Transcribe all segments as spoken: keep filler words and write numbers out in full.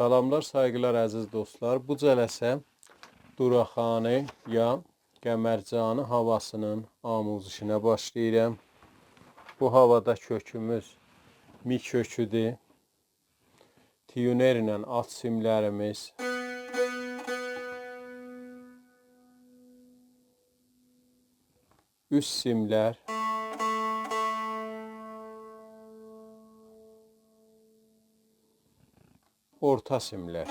سلاملار، سایغیلار، عزیز دوستلار. بو جلسه دوراخانی یا قمرجانی هاواسینین آموزشینه باشلاییرام. بو هاوادا کؤکوموز می کؤکودور. تیونر ایله آلت سیملریمیز، اوست سیملر، اورتا سیملر.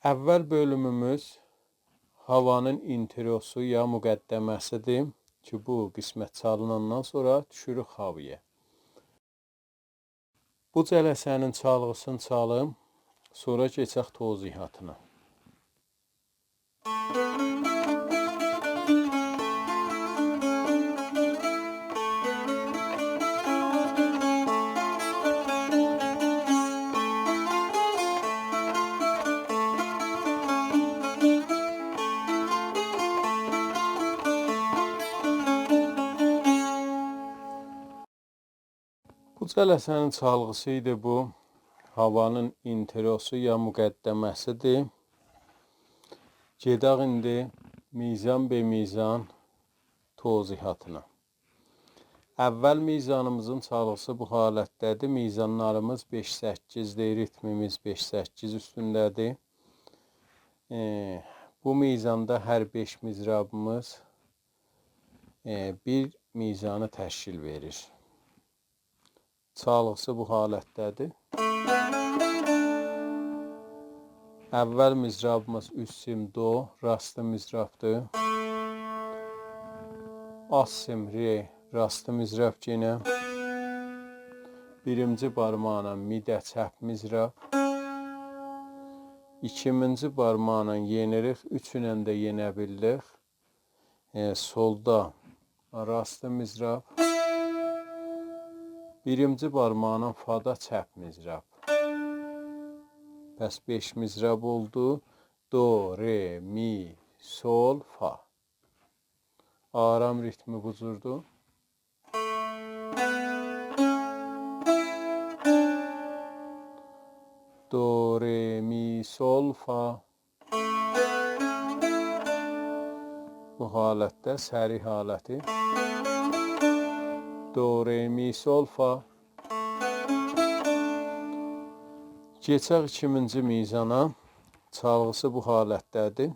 اول بؤلوموموز هاوانین اینتروسو یا مقدمه‌سیدیر کی، بو قسمت چالیناندان سونرا دوشوروک هاوایا. بو جلسه‌نین چالغیسینی چالیم، سونرا کئچک توضیحاتینا. بو جلسه‌نین چالغیسی ایدی بو. هاوانین اینتروسو یا مقدمه‌سیدیر. گئدک ایندی میزان به میزان توضیحاتینا. اول میزانیمیزین چالغیسی بو حالتده‌دیر. میزانلاریمیز بئش سککیزدیر، ریتمیمیز بئش سککیز اوستونده‌دیر. ائ، بو میزاندا هر بئش مضرابیمیز ائ، بیر میزانی تشکیل وئریر. چالغیسی بو حالتده‌دیر. اول مضرابیمیز اوست سیم دو، راست مضرابدیر. آلت سیم ر، راست مضراب یئنه. بیرینجی بارماقلا می‌ده چپ مضراب. ایکیمینجی بارماقلا یئنیریک، اوچونن ده یئنه بیللیک. ائ، سولدا راست مضراب. بیرینجی بارماقلا فادا چپ مضراب. پس بئش مضراب اولدو. دو، ر، می، سول، فا. آرام ریتمی بو جوردور. دو، ر، می، سول، فا. بو حالتده سریع حالتی. دو، ر، می، سول، فا. کئچک ایکیمینجی میزانا. چالغیسی بو حالتده‌دیر.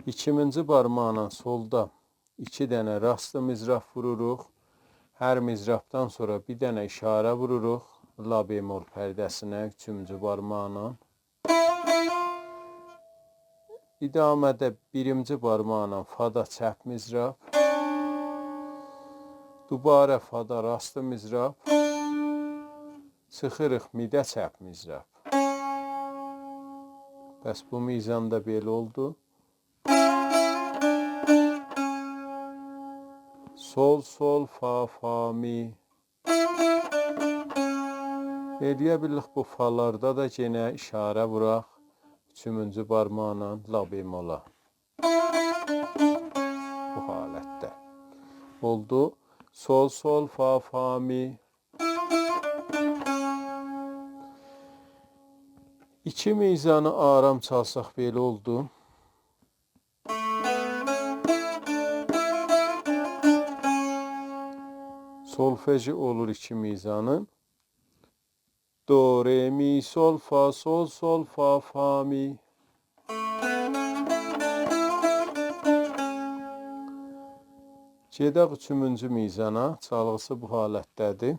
ایکیمینجی بارماقلا سولدا ایکی دنه راست مضراب ووروروق. هر مضرابدان سونرا بیر دنه اشاره ووروروق لا بمل پرده‌سینه، اوچونجو بارماقلا. ادامه‌ده بیرینجی بارماقلا فادا چپ مضراب. دوباره فادا راست مضراب. چیخیریق می‌ده چپ مضراب. پس بو میزان دا بئله اولدو. سول، سول، فا، فا، می. ائلیه بیلیریک بو فالاردا دا یئنه اشاره ووراق اوچونجو بارماقلا لا بمولا. بو حالتده. اولدو. سول، سول، فا، فا، می. ایکی میزانی آرام چالساق بئله اولدو. سولفژی اولور ایکی میزانی. دو، ر، می، سول، فا، سول، سول، فا، فا، می. گئدک اوچونجو میزانا، چالغیسی بو حالتده‌دیر.